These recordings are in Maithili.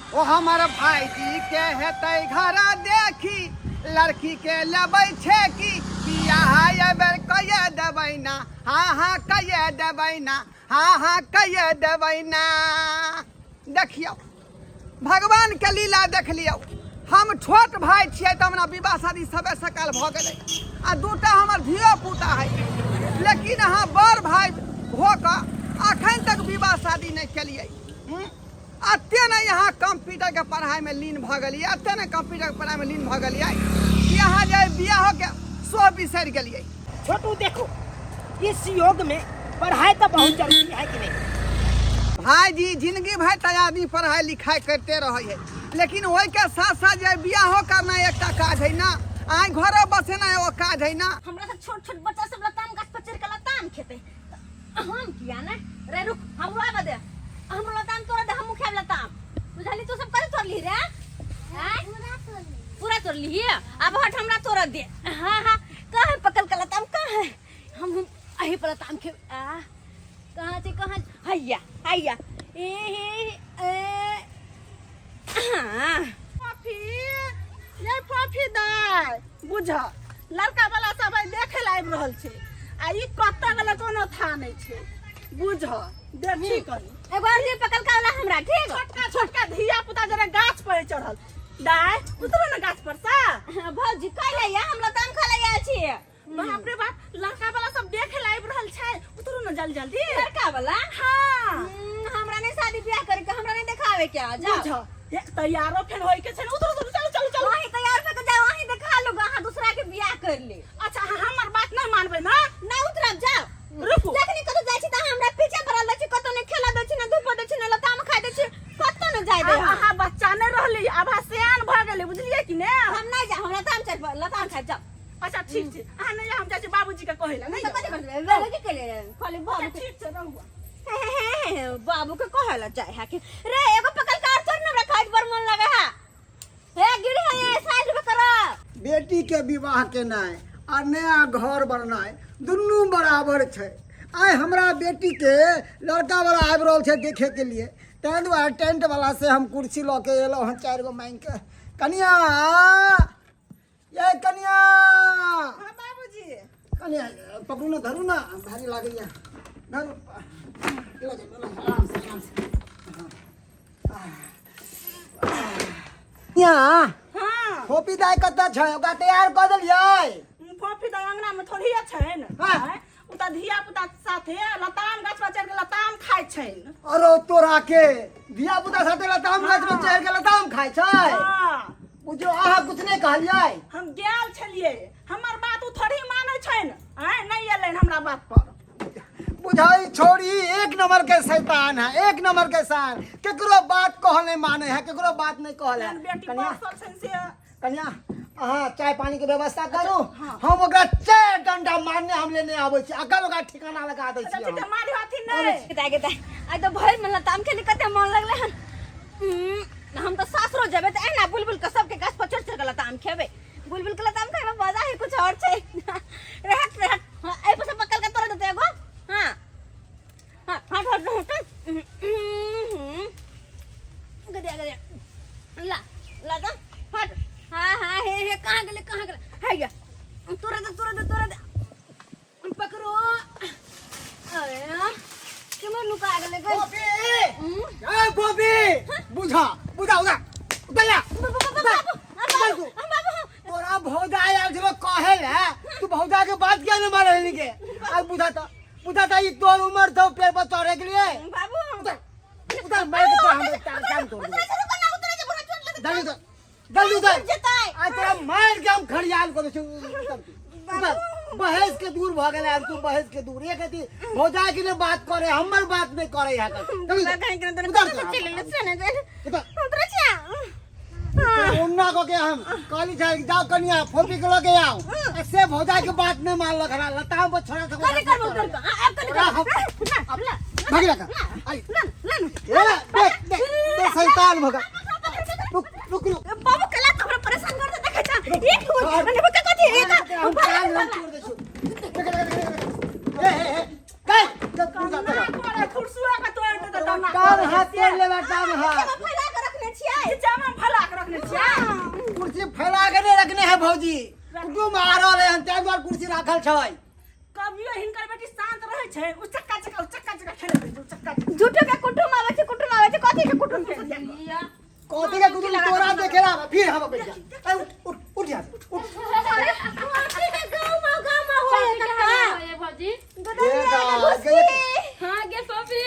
ओ हमर भाईजी के हेतै घर देखी, लड़की के लेबै छै की, बियाह एहि बेर कइए देबै ना, हाँ हाँ कइए देबै ना, हाँ हाँ कइए देबै ना। देखियौ भगवान के लीला देख लियौ। हम छोट भाई छियै तऽ हमरा विवाह शादी सबे सकाल भऽ गेलै आ दूटा हमर धियो पुता है, लेकिन अहाँ बड़ भाई हो कऽ अखन तक विवाह शादी नहि केलियै। एते ने अहाँ कंप्यूटरके पढ़ाइमे लीन भऽ गेलियै, एते ने कंप्यूटरके पढ़ाइमे लीन भऽ गेलियै कि अहाँ जे बियाहोके सो बिसरि गेलियै। छोटू देखो, इस युग में पढ़ाई तो बहुत जरूरी है कि नहीं? भाईजी जिंदगी भरि तऽ आदमी पढ़ाई लिखाई करते रहे है, लेकिन ओहि के साथ साथ जे बियाहो करना एकटा काज है ना, आइ घरो बसेना एगो काज है ना। हमरा से छोट छोट बच्चा सब लताम गाछ पर चढ़ के लताम खेते, हम किया ने रे? रुक, हमरो आबे दे, हमरो लताम तोड़ दे, हमहूँ खायब लताम। बुझली? तू सब कथी तोड़ली रे? आँय? पूरा तोड़ली। अब हट, हमरा तोड़ दे। हाँ हाँ, कहाँ है पकल का लताम? कहाँ है? हम अही पर लताम खे। आ कहाँ से कहाँ? हैया हैया, ए हे ए, हाँ। फफी, ये फफी दाय, बुझ लड़का वाला सब आइ देखे ला आबि रहल छै आ ई कतऽ गेलै कोनो था नहि छै। बुझ देखी कनी एगो और दे पकल का वाला हमरा। ठीक। छोटका छोटका धिया पुता जरा गाछ पर चढ़ल। दाय, उतरो ने गाछ पर सा। हाँ, भौजी कैला या हम लताम खा ले आयल छी। बाप रे बाप, लड़का वाला सब देखे ला आबि रहल छै, उतरू ने जल्दी जल्दी। लड़का वाला? हाँ। हमरा नहीं शादी ब्याह करे के, हमरा नहीं देखावे के, आ जाओ। बुझ हे, तैयारो फेर होय के छै ने। उतरू उतरू, चलू चलू चलू। वहीं तैयार भऽ के जाओ, वहीं देखा लूगा, अहाँ दूसरा के बियाह कर ले। अच्छा, अहाँ हमर बात नहीं मानबै ना? नहीं उतरब, जाओ। रुकू। जखनी कतौ जाइ छी तऽ अहाँ हमरा पीछे पड़ल रहै छी, कतौ नहि खेला दै छी, नहि धूप दै छी, नहि लताम खाइ दै छी, कतौ नहि जाय दै। आब अहाँ बच्चा नहि रहली, आब अहाँ सियान भऽ गेली, बुझलियै कि ने? हम नहि जायब, हम लताम चाटब, लताम खायब, जाओ। अच्छा ठीक छै, अहाँ नहि जाउ, हम जाइ छी बाबूजी के कहै लए। नहि तऽ कथी जाउ। करबै? बाबू की केले? खाली बाबू अच्छा, ठीक छै, रहू। हे, बाबू के कहै लए जाइ है कि रे एगो पकल कार तोड़ ने, हमरा खाइ बड़ मन लगे है। हे गिरी है साइड में करो। बेटी के विवाह केनाइ आ नया घर बननाइ दुनू बराबर छै। आइ हमरा बेटी के लड़का वाला आबि रहल छै देखे के लिए, ताहि दुआरे टेंट वाला से हम कुर्सी लऽ के एलहुँ हँ 4 गो मांगि के। कनिया, ये कनिया। हाँ बाबूजी। कनिया पकड़ू ना, धरू ना, भारी लागैया, धरू। लऽ जाउ, लऽ जाउ, आराम से आराम से। कनिया। हाँ। फोपी दाइ कतऽ छै? ओकरा तैयार कऽ देलियै? फोफी तऽ अंगना में थोड़ी छै ने। हाँ। आँय, उ तऽ धिया पुता साथे लताम गाछ पर चढ़ के लताम खाइ छै। अरे तोरा के धिया पुता साथे लताम गाछ पर चढ़ के लताम खाइ छै? हाँ। बुझियौ अहाँ कुछ नहि कहलियै। हम गेल छलियै, हमर बात उ थोड़ी मानै छै ने। आँय, नहि एलै हमरा बात पर। बुझाई छोड़ी एक नंबर के शैतान है, एक नंबर के शैतान, केकरो बात कहल नहीं माने है, केकरो बात नहीं कहल है। तेहन बेटी कनिया बसल छै से। कनिया अहाँ चाय पानी के व्यवस्था करू, हाँ। हम ओकरा 4 डंडा मारने हम लेने आबै छी, अगर ओकरा ठिकाना लगा दै अच्छा छी ठीक हम। है, मारी हथिन नहि। गदा गदा, आइ तऽ भरि मन लताम खेली, कते मन लगलै हन। हम तऽ सासुरो जेबै तऽ एहिना बुलबुल के सबके गाछ पर चढ़ि चढ़ि के लताम खेबै। बुलबुल के लताम खाइमे मजा ही कुछ और छै। रहत रहत, हाँ, एहि पर से पकड़ के तोड़ देतै एगो। हाँ हाँ, हट हट हट। गदिया गदिया, ला ला तो हट। हाँ हाँ, हे हे, कहाँ गेलै कहाँ गेलै? हैया, तोड़ दे तोड़ दे तोड़ दे, पकड़ो। अरे केमहर नुका गेलै गै? बॉबी! ए बॉबी, बुझा बुझा उधर उधर जा। बाबू बाबू बाबू बाबू, तोरा भौजा आयल छलो कहे ले, तू भौजा के बात किया नहीं मानलही के? आज बुझाता बुझाता ई तोर उमर दो पेड़ पर चढ़े के लिए। बाबू उधर उधर, मार के तोरा हम टांग टांग तोड़ उतरे देबो। रुको ना, उतरे जे बुरा चोट लगतै। जल्दी उधर जल्दी उधर जेतै। आज तोरा मार के हम खड़ियाल कर दै उधर उधर। बहेस के दूर भ गेलै आब तू, बहेस के दूर। एक अथी भौजा के ने बात करे, हमर बात नहीं करे यहाँ कर। जल्दी उधर। कहीं के उधर उधर तोरा। चलि गेलै से ने जे। उधर। उतरे छिया। उन्ना को के हम कहली छै जाओ कनिया फोपी के लके आओ, से भौजा के बात नहीं मानलक हरा लताम पर छोड़ा सब। कथी करबो उतर के? आ, आब कथी तोरा करबो? हम ना ला भागी लगा आई ला ला ना। ए देख देख देख शैतान भगा, रुक रुक रुक। बाबू कला तो हमरा परेशान कर दे, देखै छा एक हो मने बका कथी एक हम कान हम तोड़ दै छी। देख देख देख देख। ए ए ए गए ना करे, खुरसुआ के तोड़ देतै तऽ ना कान करे हाथ से। तोड़ लेबा, कान हाथ फैला के रखने छियै। भौजी कुटुम आ रहल हन ताहि दुआरे कुर्सी राखल छै। कभियो हिनकर बेटी शांत रहै छै? उ चक्का चक्का, उ चक्का चक्का खेलैत रहै छै, उ चक्का चक्का। झूठो के कुटुम आबै छै, कुटुम आबै छै, कथी के कुटुम छै? कथी के कुटुम तोरा देखेला? फिर हम बैठ जा। ए, उठ उठ उठ जा, उठ। कथी के गाँव में गाँव में होय काका? ये भौजी। ये दा, हाँ गे फोफी।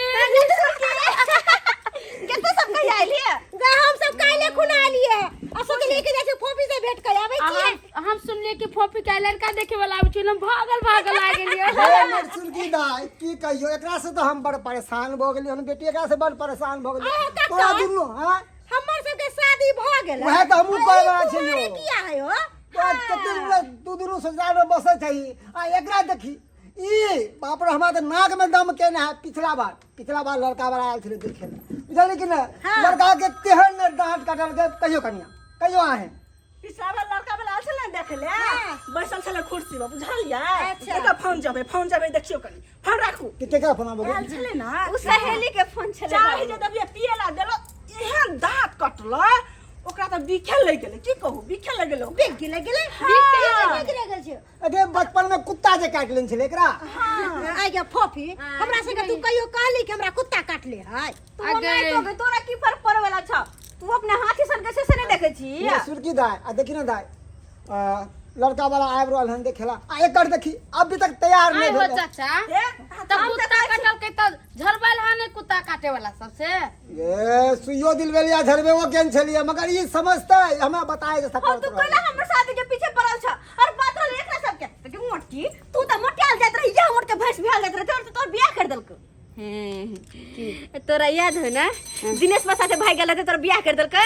के तो सब कहि आइल है गे? हम सब काल्हि खुना आलिए आ सोचलिए कि जाइ छी फोफी से भेंट कर आबै छियै। हम सुनलिए कि फोफी के लड़का देखे वाला आबै छै, हम भागल भागल आ गेलियै। हे नरसुरकी दाइ, की कहियो, एकरा से तऽ हम बड़ परेशान भऽ गेलियै हन बेटी, एकरा से बड़ परेशान भऽ गेलियै। अहो, काका। तोरा दुनू, हाँ। हमर सबके शादी भऽ गेल। उएह तऽ हमहूँ कहै वला छलियौ। किया है हो? तोरा कते दिन तू दुनू संसार में बसै छही आ एकरा देखी ई, बाप रे, हमरा तऽ नाक में दम केने है। पिछला बार लड़का वाला आयल छलै देखे लए, बुझलियै कि नहि? लड़का के तेहन ने डाँट कटलकै। कहियो कनिया, कहियो अहें। पिछला बार लड़का वाला आयल छलै ने देखे ले, बैसल छलै कुर्सी पर, बुझलियै? अच्छा। एकर फोन जबै, फोन जबै, देखियौ कनि, फोन राखू। के केकरा फोन आबै? आयल छलै ने। उ सहेली के फोन छलै। चाहे जे दबिया पिए ला देलो, एहन दाँत कटलै ओकरा तऽ बिखे लागि गेलै। की कहू, बिखे लागि गेलै ओकरा। बिक गेलै गेलै। हाँ। बिक गेलै छै। अरे, बचपन में कुत्ता जे काटि लेने छलै एकरा। आ गे फोफी, हमरा सबके तू कहियो कहली कि हमरा कुत्ता काटले है? तू अगे। नहि तो तोरा की फर्क पड़े वाला छ? तू अपने हाथी सन के छै से नहि देखै छी? ये सुरकी दाय, आ देखी ने दाय, लड़का वाला आबि रहल हन देखेला आ एकर देखी अभी तक तैयार आइ नहीं हो भेल। चाचा। ए, तऽ कुत्ता कटलकै तऽ झरबैल हा ने कुत्ता काटे वाला सबसे? ये सुइयो दिलबेलिया झरबे वो केन छलिए, मगर ई समझते हमरा बताए जे और सकल। तू कहला हमर शादी के पीछे पड़ल छ और बात रहल एकरा सबके तो कि मोटकी, तू त मोटियाल जात रही, या मोट के भैंस भेल जात रही, तोर तोर बियाह कर देलको। तोरा याद हो ना, दिनेश बसा से भाग गेल, तोर बियाह कर देलको?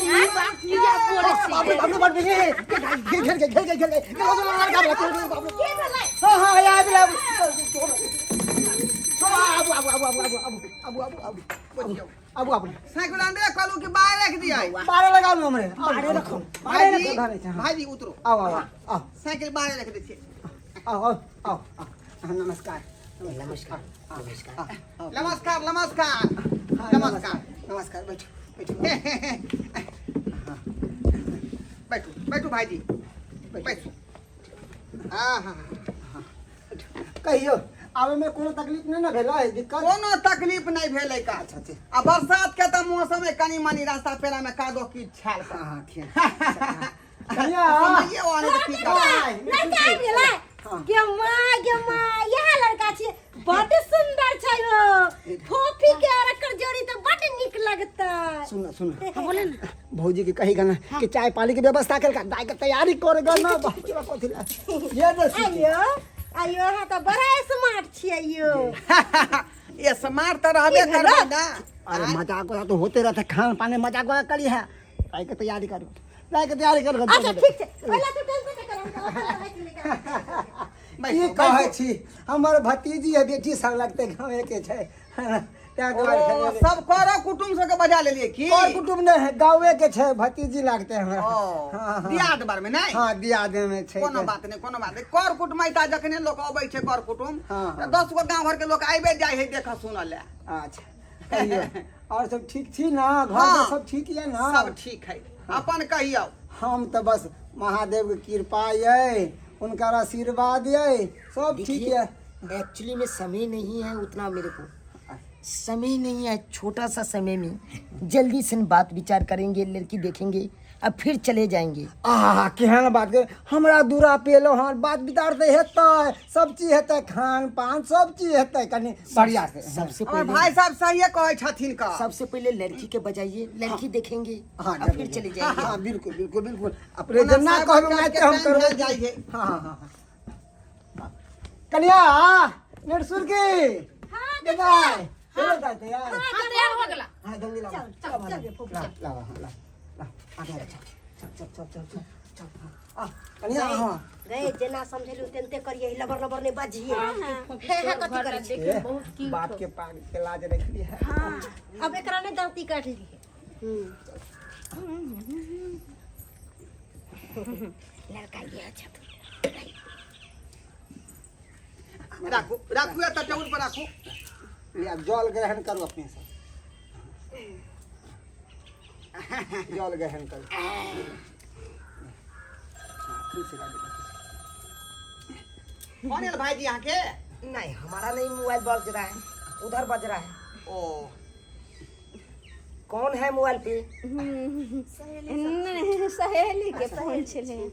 बाप रे बाप रे, बाप रे, घेर घेर घेर घेर घेर घेर लड़का वाला, बाप रे। के भेलै? हाँ हाँ, याद आबि आबू आबू आबू आबू आबू आबू आबू आबू आबू आबू आबू। साइकिल अंदरे कहलू कि बाहर रख दिया? बारह लगाओ ने हमरे, बारह रखो, बारह भाईजी रखो, घर छै। हाँ। भाईजी, उतरो। आओ आओ आओ। साइकिल बाहर रख दै छियै। आओ आओ आओ आओ। नमस्कार। नमस्कार, नमस्कार। नमस्कार, नमस्कार। हाँ, नमस्कार। नमस्कार, बैठो बैठो। बैठू बैठू भाईजी, बैठू। हाँ हाँ। कहियो, आबे में कोनो तकलीफ नहीं ना भेलै, दिक्कत? कोनो तकलीफ नहीं भेलै का। अच्छा अच्छा। आ बरसात के तऽ मौसम में कनी मनी रास्ता पेरा में कादो की छाल। हाँ हाँ, ठीक कनिया। समझिए आने के की करबै। लड़का आबि गेलै। गे माँ, गे माँ, इएह लड़का छियै? बड सुंदर छै हो। फोफी के और एकर जोड़ी तऽ बड नीक लगतै। सुन सुन, बोले ना भौजी के कही गाना कि चाय पानी के व्यवस्था कर का, दाई के तैयारी कर गा ना। बाप रे बाप, कथी ला ये ने सीखे। आइयो आइयो, अहाँ तऽ बड़ा स्मार्ट छियै यौ। ये स्मार्ट तऽ रहबे करबै ना। अरे, मजाक वजाक तो होते रहते, खान पान में मजाक वजाक करी है। दाई के तैयारी करो, दाई के तैयारी कर। अच्छा, ठीक छै, पहिले तू टेंशन नहि कर, हम तऽ अपन रहै छी लेकिन। की कहै छी, हमर भतीजी है, बेटी सब लगते गाँवे के छै, तैं दुआरे ओ, खेले। सब करो कुटुम्ब सबके बजा लेलिए की? कर कुटुम्ब नहीं है, गाँवे के छै, भतीजी लगते हमरा। ओ, हाँ, हाँ। दियाद बार में नहीं? हाँ, दियाद में छै। कोनो बात नहीं, कोनो बात नहीं। कर कुटुमैता जखने लोक अबै छै, कर कुटुम्ब हाँ, हाँ। तऽ 10 गो गाँव घर के लोक आबे जाइ है देख सुनऽ ले। अच्छा, कहियौ, और सब ठीक छी ना घर हाँ। में? सब ठीक ये ना? सब ठीक है, अपन कहियौ। हम तऽ बस महादेव के कृपा ये, उनकर आशीर्वाद ये, सब ठीक देखिए है। एक्चुअली में समय नहीं है उतना, मेरे को समय नहीं है। छोटा सा समय में जल्दी से बात विचार करेंगे, लड़की देखेंगे अब फिर चले जाएंगे। आहा, केहन बात कर, हमरा दूरा पेलो हन, बात विचार तऽ हेतै, सब चीज हेतै, खान पान सब चीज हेतै, कनि बढ़िया से। सबसे हमर पहले भाई साहब सहिए कहै छथिन का। सबसे पहले लड़की के बजाइए, लड़की देखेंगे हाँ, और फिर चले जाएंगे। हाँ, बिल्कुल बिल्कुल बिल्कुल, अपने ओना जेना साहब कहबै के ओनाहिते हम टाइम करबै। भेल जाइ है। हाँ हाँ हाँ हाँ। कनिया नेरसुर की दाई, चलो दाई, तैयार? हाँ, तैयार हो गेला। हाँ, जल्दी लाओ, चल चल, ला ला ला ला ला, आगे आगे, चल चल चल चल चल चल। आ कनिया, हाँ। गए, जेना समझेलू तेनते करिए, लबर लबर नहीं बाजिए। हे हे, कथी करै छी? ए, बाप के पाग के लाज रखली है। अब एकरा नहि दाँती काटि ली। लड़का ये अच्छा। राखू राखू, एतऽ टेबुल पर राखू। ले, अब जल ग्रहण करू, अपने से जल ग्रहण करू। खुश रह बेटा। फोन आयल भाईजी अहाँके? नहीं, हमारा नहीं मोबाइल बज रहा है, उधर बज रहा है। ओ कौन है मोबाइल पे? नहि, सहेली के फोन छलै।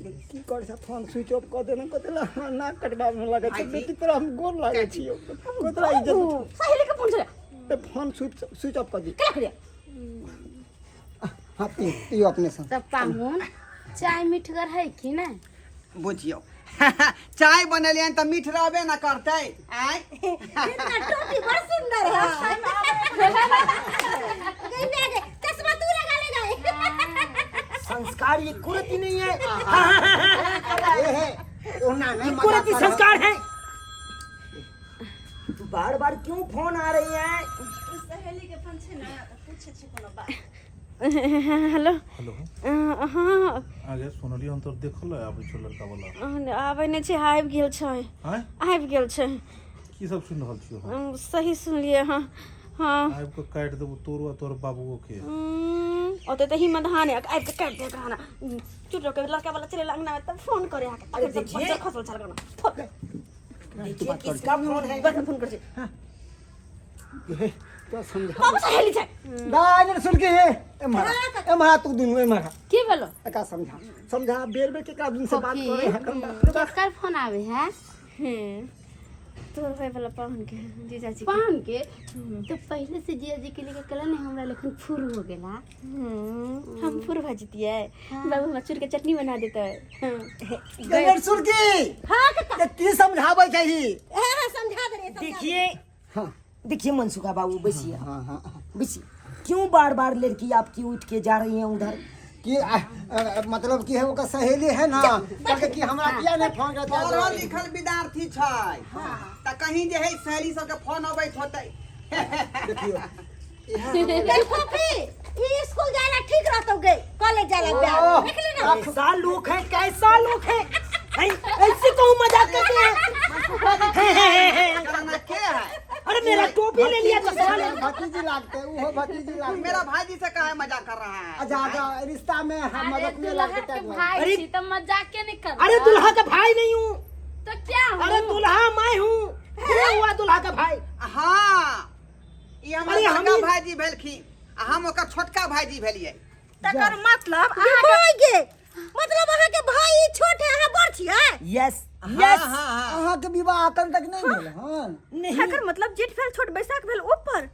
की कर से फोन स्विच ऑफ कऽ देना, कतला हमरा नाक कटबामे लागै छै। भाईजी। बेटी, तोरा हम गोर लागै छियौ, कतला इज्जत। सहेली के फोन छलै। तऽ फोन स्विच स्विच ऑफ कऽ दी। केना करियै? हाँ, पी पियो अपने से। तब पाहुन, चाय मीठगर है कि नहीं? बुझियौ, चाय बनेलियनि तऽ मीठ रहबे न करतै। आँय, इतना टोपी बड़ सुंदर है। गई ले गई, चश्मा तू लगा ले गई। संस्कार ये कुरती नहीं है। ए हे, ओना नहीं ये मजाक कुरती करब। संस्कार है। बार बार क्यों फोन आ रही है? सहेली के फोन छै ने, तऽ पूछै छै कोनो बात। हेलो। हेलो। हाँ। आगे सुनलियै हम तोर देखल आबै छौ लड़का वाला। आबै नहि छै, आबि गेल छै। आँय? आबि गेल छै। की सब सुनि रहल छियौ हम? सही सुनलियै। हाँ हाँ। आबि कऽ काटि देबौ तोरो आ तोहर बाबुओ के। ओते तऽ हिम्मत हाने आबि कऽ काटि देब खाना। चुप रह के, लड़का वाला चले अंगना में तब फोन करे आके। अरे तखन सब देखिए। बच्चा खसल छल गाना। देखिए किसका फोन है। बस फोन कर छी। हे, तो समझा। बाबू, सहेली छै। दाइ ने सुन के, हे एम्हर एम्हर, तू दुनू एम्हर। की भेलो? एका समझा समझा, बेर बेर केकरा दुनू से बात करे है, कम बाप रे बाप। केकर फोन आवे है? तोर भाई वाला पाहुन के, जीजाजी के। पाहुन के तो पहले से जिया जी के लेके कल ने हमरा लेखन फूर हो गेला। हम फूर भजतियै। बाबू हमरा चूर के चटनी बना देतै। गए सुरकी। हाँ काका। के की समझाबै चाही? हाँ हाँ, समझा दे रे, समझा दे। देखिए। हाँ। देखिए मनसुखा बाबू, बैसिए। हाँ हाँ। बैसिए। क्यों बार बार लड़की आपकी उठ के जा रही है उधर? कि मतलब की है, ओकर सहेली है ना, कहलकै कि हमरा किया नहीं फोन करता। पढ़ल लिखल विद्यार्थी छै तऽ कहीं जे है सहेली सबके फोन अबैत होतै। देखियौ। गई फोफी, ई स्कूल जाला ठीक रहतौ गई, कॉलेज जाला ओह। ब्याह देखली ना। कैसा लोग है, कैसा लोग है, हैं? ऐसे कहूँ मजाक करते हैं? हैं, हैं, हैं, हैं। एकरा ना के है? अरे, मेरा टोपी ले लिया, चश्मा ले लिया। भतीजी लागते, उहो भतीजी लागते। मेरा भाईजी से काहे मजाक कर रहा है? अच्छा अच्छा, रिश्ता में हम अरे मदद में दुल्हा लागते। के भाई अरे- छी तो मजाक के नहीं कर। अरे, दुल्हा का भाई नहीं हूँ। तो क्या हूँ? अरे, दुल्हा मैं हूँ, ये हुआ दुल्हा का भाई। हाँ, ई हमर अरे बड़का भाईजी भेलखिन आ हम ओकर छोटका भाईजी भेलियै। तकर मतलब गे भाई गे, मतलब अहाँ के भाई छोट है, अहाँ बड़ छियै? यस। हाँ। यस। हाँ हाँ। अहाँके विवाह अखन तक नहीं भेल हन? नहीं। तकर मतलब जेठ भेल छोट, बैसाख भेल ऊपर।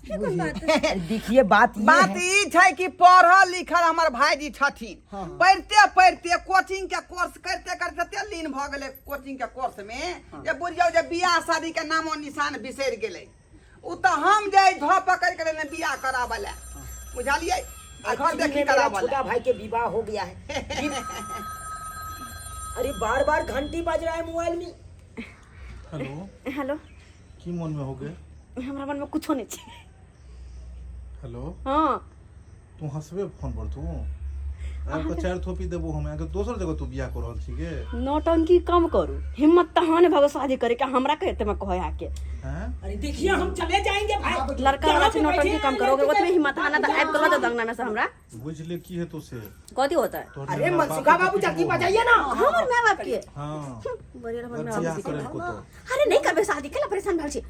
देखिए, बात ये बात है। ई छै कि पढ़ल लिखल हमर भाईजी छथिन। हाँ। पढ़ते पढ़ते, कोचिंग के कोर्स करते करते ते लीन भऽ गेलै कोचिंग के कोर्स में जे बुझियौ जे बियाह शादी के नामो निशान बिसरि गेलै। उ तऽ हम जे धऽ पकड़ के लेने बियाह कराबऽ लए, बुझलियै, आ घर एक्चुअली देखी में मेरा कराबऽ छोटा लए। भाई के विवाह हो गया है। अरे, बार बार घंटी बज रहा है मोबाइल में। हेलो। हेलो। की मन में हो गए? हमरा मन में कुछो नहीं छै। हेलो। हाँ। तू हंसबे फोन पर? तू आबि कऽ चारि थोपी देबो हम। अहाँके दोसर जगह तू बियाह कऽ रहल छी गे? नौटंकी कम करू, हिम्मत तहाँ ने भगो शादी करे के, हमरा कहते में कहे आके। हैं? अरे देखिए, हम चले जाएंगे भाई। लड़का वाला छै, नौटंकी कम करोगे, ओतबे हिम्मत आना तऽ आबि कऽ लऽ जाओ अंगना में से हमरा। बुझि ले की हेतौ से। कथी होता है? तोहर अरे माय बाप मनसुखा के बाबू, पीटबो जल्दी हम। बजाइए ना। हमर माय बाप के? हाँ। बड़े हमर माय अगर बियाह बाप करे को तो अरे, नहीं करबे शादी, केला परेशान भेल छी?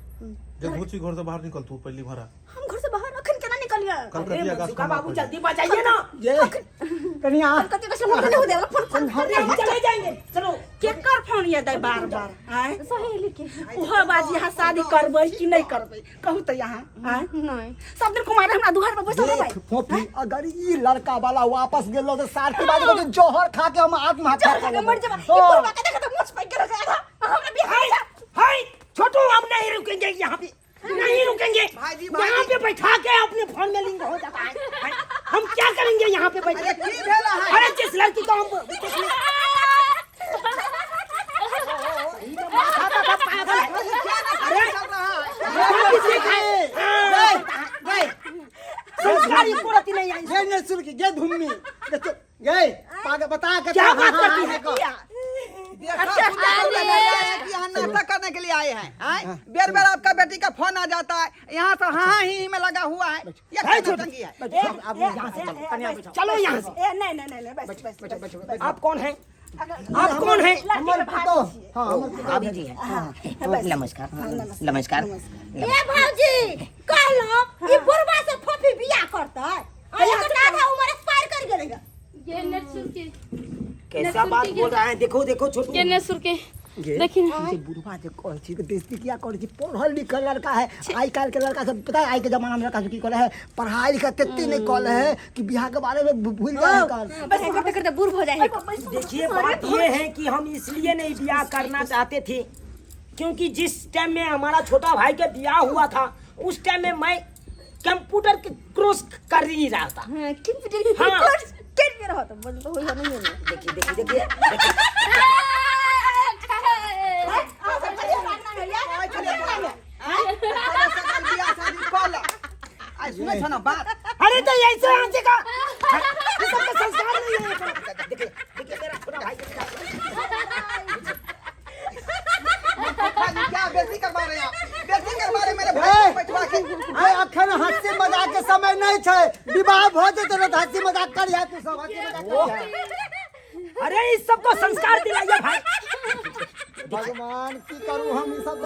जब भूची घर से बाहर निकल तू पहली भरा। हम घर से बाहर अखन केना निकलिए? अरे कलकतिया गाछ मनसुखा कमा बाबू, पहिले। जल्दी बजाइए ना। ये कनिया। कलकतिया गाछ हम नहीं देवला फोन फोन। अरे, हम चले जाएंगे, चलो। केकर फोन ये दै बार बार? आँय? सहेली के। ओहो बाजी, यहाँ शादी करबै कि नहीं करबै, कहू तऽ यहाँ? आँय? नहीं। सब दिन कुमार हमरा दुआर पर बैसल रहबै? देख फोफी, अगर ई लड़का वाला वापस गेलो तो सारथी बाजी को जहर खा के हम आत्महत्या जहर खा के मर जेबा। ई हाँ। बुढ़वा के देख तऽ मोछ पाकि गेल छै आधा, हमरा बियाह हाय हाय छोटू, हम नहीं रुकेंगे यहाँ पे, नहीं रुकेंगे। भाईजी, यहाँ भाईजी। पे बैठा के अपने फोन में लिंक हो जाता है। हम क्या करेंगे यहाँ पे बैठ अरे के? की भेल अहाँ? अरे, जिस लड़की को हम पागल है। अरे चल रहा है। वहाँ भी देखा है। गए गए। संस्कार एको रत्ती नहीं आई। गए ने सुन के गे धुम्मी, गए पागल बता के क्या बात करती है? देखा सुना तो लगा है कि यहाँ नाटक करने के लिए आए हैं, आए? बेर बेर आपका बेटी का फोन आ जाता है, यहाँ से हाँ ही में लगा हुआ है। ये क्या नौटंकी है? आप यहाँ से चलो, कन्या चलो यहाँ से। ए नहीं नहीं नहीं, बस बस बस बस। आप कौन हैं? आप कौन हैं? हमर पुतोह। हाँ, हमर पुतोह। भाभी जी हैं। नमस्कार नमस्कार। ए भौजी कहलो ई बुढ़वा से फोफी बियाह करतै आ एकर आधा उम्र एक्सपायर कर गेलै। ये नरसुर के कैसा बात बोल रहा है, देखो देखो छोटू। ये नरसुर के देखी ना। जे बुढ़वा जे कहै छी कि बेइज्जती किया करै छी, पढ़ल लिखल लड़का है। आइ काल्हि के लड़का सब पता है, आइ के जमाना में लड़का सब की करे है, पढ़ाई लिखाई तेते नहीं करे है कि बियाह के बारे में भूल जाए है कल। बस करते करते बूढ़ हो जाए। देखिए बात ये है कि हम इसलिए नहीं ब्याह करना चाहते थे क्योंकि जिस टाइम में हमारा छोटा भाई के ब्याह हुआ था उस टाइम में मैं कंप्यूटर के क्रॉस कर ही रहा था। हां, कंप्यूटर के हाँ। कोर्स कर के रहा था, बोल तो होइया नहीं है। देखिए देखिए देखिए देखिए। आइ सुनै छ न बात? अरे तो ऐसे आंचे का ये सब का संस्कार नहीं है। देखिए देखिए मेरा छोटा भाई के साथ। भाई क्या बेइज्जती करवा रहे हैं आप? बेइज्जती करवा रहे मेरे भाई को बैठवा के। आइ अखन हंसी मजाक के समय नहीं छै, विवाह भ जेतै ने तऽ हंसी मजाक करिहे तू सब, हंसी मजाक करिहे। अरे इस सबको संस्कार दिलाइए भाई। भगवान की करूं हम ई सब।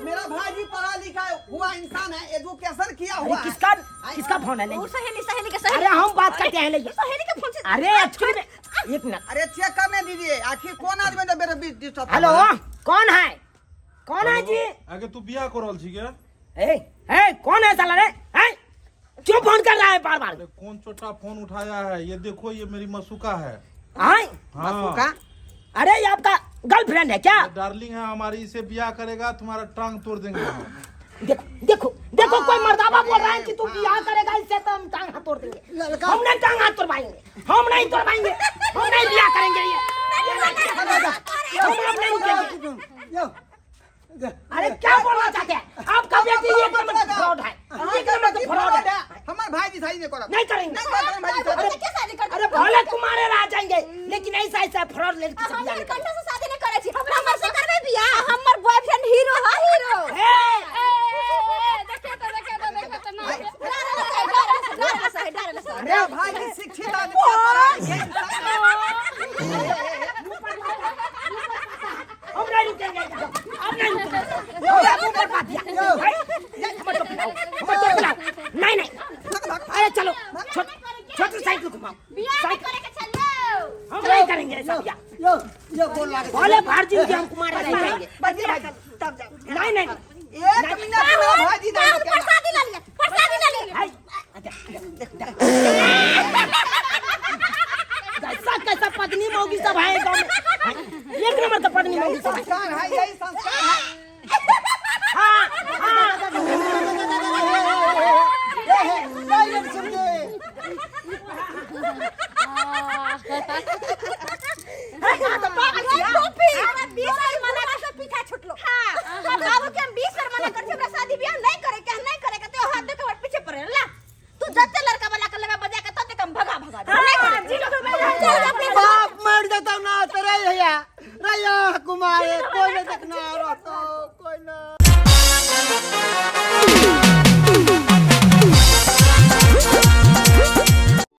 मेरा भाई जी पढ़ा लिखा हुआ इंसान है, एजुकेशन किया अरे हुआ है। किसका किसका फोन है? नहीं सहेली सहेली के सहेली। अरे हम बात करते हैं, नहीं सहेली के फोन से। अरे एक्चुअली में एक मिनट। अरे चेक करने दीजिए, आखिर कौन आदमी जो मेरे बीच डिस्टर्ब। हेलो कौन है? कौन है जी? आगे तू बियाह कर रहल छी के? ए ए कौन है साला रे? हैं क्यों फोन कर रहा है बार बार? अरे कौन छोटा फोन उठाया है? ये देखो ये मेरी मसूका है। हाँ हाँ मसूका? अरे ये आपका गर्लफ्रेंड है क्या? डार्लिंग है हमारी, इसे बियाह करेगा तुम्हारा टांग तोड़ देंगे हम। देखो देखो देखो कोई मर्दाबा बोल रहा है कि तू बियाह करेगा इससे तो हम टांग हाथ तोड़ देंगे। हम नहीं टांग हाथ तोड़वाएंगे, हम नहीं तोड़वाएंगे, हम नहीं बियाह करेंगे ये। हम नहीं रुकेंगे। अरे क्या बोलना चाहते हैं आपका बेटी? ये एक नंबर फ्रॉड है, एक नंबर का फ्रॉड है। हमारे भाई जी शादी नहीं करब। नहीं करेंगे, नहीं करब भाई जी। अरे के शादी करते? अरे भले कुमारे रह जाएंगे लेकिन ऐसा ऐसा फ्रॉड लड़की से हम बियाह नहीं करेंगे। कंठा से शादी नहीं करै छी, हमर से करबै बियाह। हमर बॉयफ्रेंड हीरो है, हीरो। ए, देखे तो देखे तो देखे तो ना। डरल से डरल से। अरे भाई जी शिक्षित आदमी है, पढ़ा लिखा इंसान है। हम नहीं रुकेंगे, हम नहीं रुकेंगे। मुंह पर बात दिया। हमर टोपी लाओ, हमर टोपी लाओ। नहीं नहीं, अरे चलो छोटी साइकिल घुमाओ। बियाह नहीं करे के चलो। हम नहीं करेंगे ऐसा बियाह। यो यो गोल लागे। भले भारजी के हम कुमार रह जाएंगे। बस भाई जी, तब जाओ। नहीं नहीं एक मिनट मेरा भाई जी नहीं रुकेगा। प्रसादी ला लिया, प्रसादी ला लिया। कैसा कैसा पत्नी मौगी सब है गांव में, एक नंबर का पत्नी मौगी सब है। संस्कार है, यही संस्कार है। हाँ हाँ फोफी 20 बार मना कर से पीछा छुटलो। हां बाबू के हम 20 बार मना कर छी हमरा शादी बियाह नहीं करे के, नहीं करे के, तो हाथ दे के पीछे पड़े ला। तू जते लड़का वाला के लगा बजा के तते कम भगा भगा दे। नहीं करे चल अपने बाप मर जाता ना तेरे भैया रैया कुमार कोई नहीं देखना रहतो कोई ना।